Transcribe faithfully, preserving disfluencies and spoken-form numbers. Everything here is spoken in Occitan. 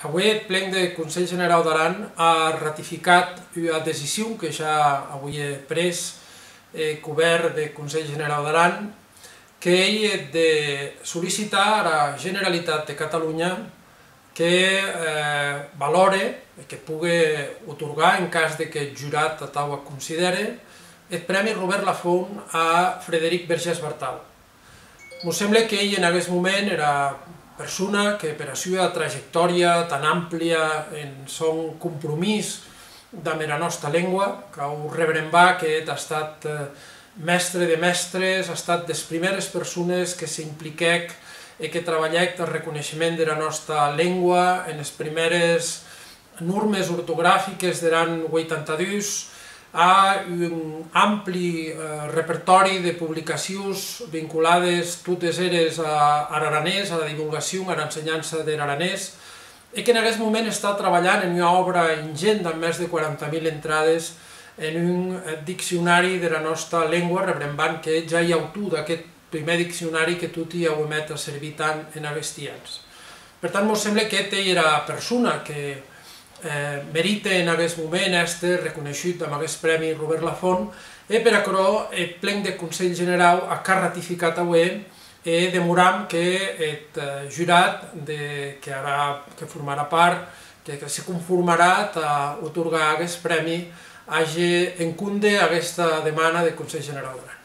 Aué, eth plen de Conselh Generau d'Aran a ratificat ua decision que ja auie pres eth govèrn de Conselh Generau d'Aran, qu'ei eth de sollicitar ara Generalitat de Catalonha que, eh, valore e que pogue otorgar, en cas de qu'eth jurat atau ac considère, eth Prèmi Robèrt Lafont a Frederic Vergés Bartau. Mos semble qu'ei en aguest moment era persona que, pera sua trajectòria tan amplia en sòn compromís damb era nòsta lengua, cau rebrembar qu'eth a estat, eh, mèstre de mèstres, a estat des prumères persones que se impliquèc e que trabalhèc tath reconeishement dera nòsta lengua enes prumères normes ortografiques der an ueitanta dus, a un ampli, eh, repertòri de publicacions vinculades totes eres a, ar aranés, ara divulgacion, ara ensenhança der aranés, e qu'en aguest moment està trabalhant en ua òbra ingent damb mès de quaranta mila entrades en un, eh, diccionari dera nòsta lengua, rebrembant que ja ei autor d'aqueth prumèr diccionari que toti auem hèt a servir tant en aguesti ans. Per tant, mos semble qu'eth ei era persona que, eh, merite en aguest moment èster reconeishut damb aguest Prèmi Robèrt Lafont, e per aquerò eth plen de Conselh Generau ac a ratificat aué, e demoram que eth, eh, jurat de, que ara, que formarà part, que, que se conformarà tà otorgar aguest prèmi, age en compde aguesta demana deth Conselh Generau d'Aran.